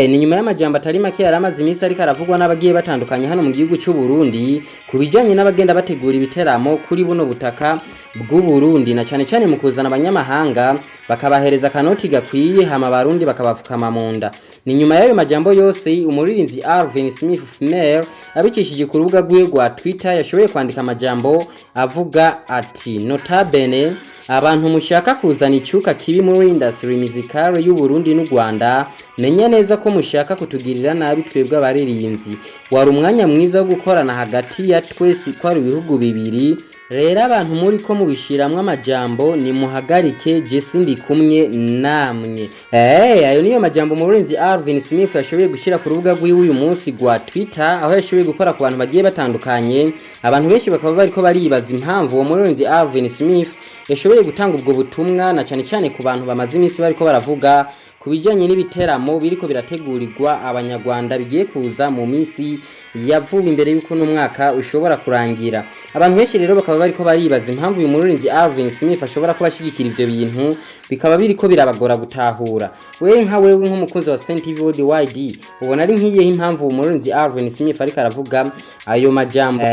Ni nyuma y'amajambo atari make yari amaze iminsi ariko aravugwa n'abagiye batandukanye hano mu gihugu cy'u Burundi ku bijanye n'abagenda bategura ibiteramo kuri buno butaka bw'u Burundi, na cane cane mu kuzana abanyamahanga bakabahereza akanoti gakwiye, hama Abarundi bakabapfukama mu nda. Ni nyuma y'ayo majambo yose umuririmbyi Alvin Smith Female abicishije ku rubuga rwiwe rwa Twitter yashoboye kwandika amajambo avuga ati: "Nota bene, abantu mushaka kuzana icuka kibi muri industry musicale y'u Burundi n'u Rwanda, menya neza ko mushaka kutugirira nabi twebwe abaririmbyi. Wari umwanya mwiza wo gukorana hagati ya twese ko ari ibihugu bibiri. Rero abantu muri ko mubishiramwo amajambo, nimuhagarike, je sindi kumwe namwe." Ayo niyo majambo umuririmbyi Alvin Smith yashoboye gushira ku rubuga rwiwe uyu munsi rwa Twitter, aho yashoboye gukora ku bantu bagiye batandukanye. Abantu benshi bakaba bariko baribaza impamvu uwo muririmbyi Alvin Smith yashoboye gutanga ubwo butumwa, na cane cane ku bantu bamaze iminsi bariko baravuga ku bijanye n'ibiteramo biriko birategurirwa Abanyarwanda bigiye kuza mu minsi ya vuba, imbere y'uko n'umwaka ushobora kurangira. Abantu benshi rero bakaba bariko baribaza impamvu uyu muririmbyi Alvin Smith ashobora kuba ashigikira ivyo bintu, bikaba biriko birabagora gutahura. Wewe nka wewe nk'umukunzi wa Stan TV Worldwide, ubona ari nk'iyihe impamvu uwo muririmbyi Alvin Smith ariko aravuga ayo majambo?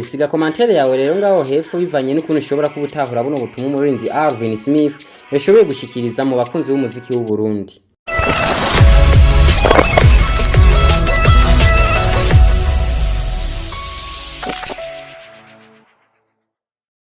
Siga commentaire yawe rero ngaho hepfo bivanye n'ukuntu ushobora kuba utahura buno butumwa umuririmbyi Alvin Smith yashoboye gushikiriza mu bakunzi b'umuziki w'u Burundi.